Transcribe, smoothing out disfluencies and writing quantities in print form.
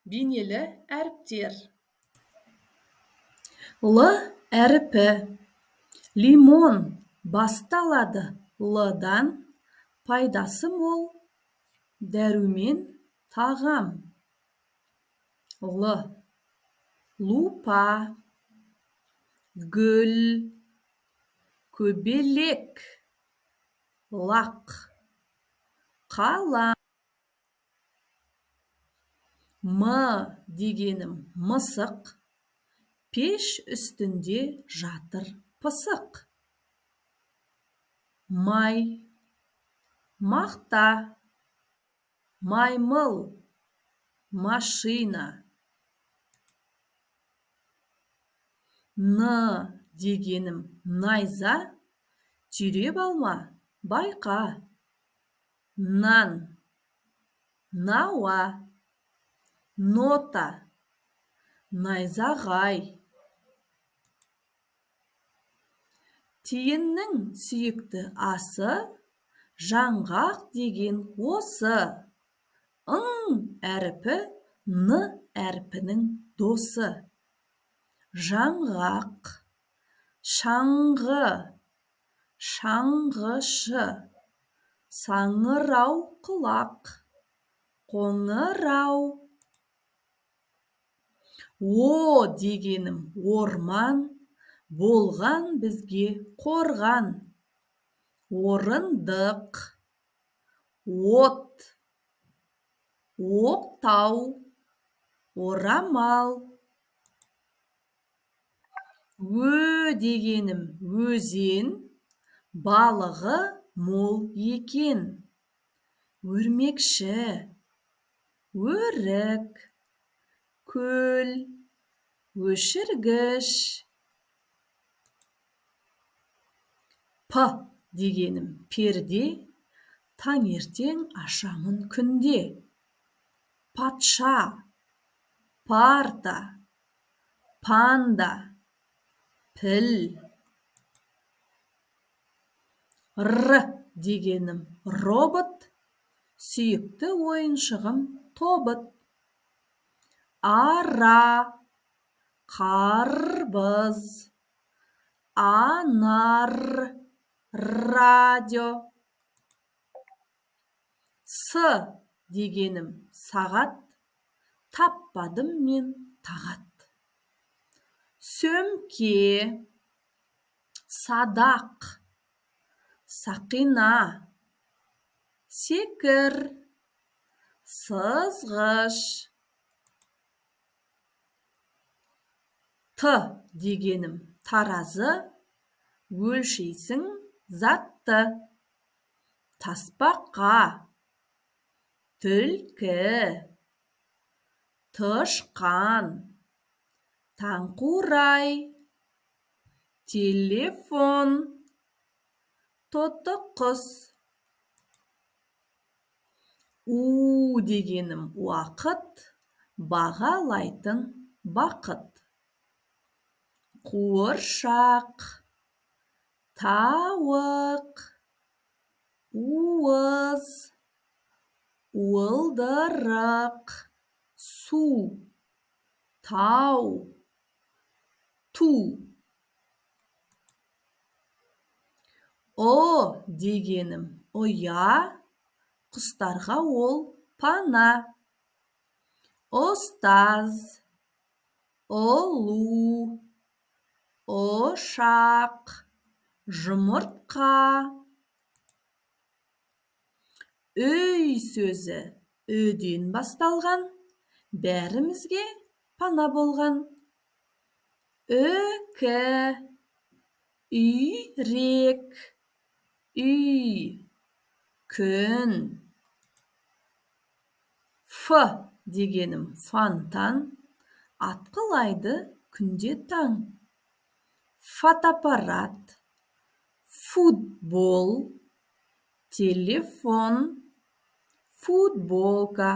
Бейнелі әріптер. Л әріпі. Лимон басталады л-дан, пайдасы мол, дәрумен тағам. Л. Лупа, гүл, көбелек, лақ, қалам. М дегенім мысық, пеш үстінде жатыр пысық. Май, мақта, маймыл, машина. Н дегенім найза, түйреп алма, байқа. Нан, науа, нота, найзағай. Тиіннің сүйікті асы, жаңғақ деген осы. Ң әріпі Н әрпінің досы. Жаңғақ, шаңғы, шаңғышы, саңырау құлақ, қоңырау. О дегенім орман, болған бізге қорған. Орындық, от, оқтау, орамал. Ө дегенім өзен, балығы мол екен. Өрмекші, өрік, көл, өшіргіш. П дегенім перде, таңертең ашамын күнде. Патша, парта, панда, піл. Р дегенім робот, сүйікті ойыншығым тобыт. Ара, қарбыз, анар, радио. С дегенім сағат, таппадым мен тағат. Сөмке, садақ, сақина, секір, сызғыш. Т дегенім таразы, өлшейсің затты. Тасбақа, түлкі, тышқан, таңқурай, телефон, тоты құс. У дегенім уақыт, бағалайтын бақыт. Қуыршақ, тауық, уыз, уылдырық, су, тау, ту. Ұ дегенім ұя, құстарға ол пана. Ұстаз, ұлу, ұшақ, жұмыртқа. Өй сөзі үден басталған, бәрімізге пана болған. Үкі, үйрек, үй, күн. Ф дегенім фонтан, атқылайды күнде таң. Фотоаппарат, футбол, телефон, футболка.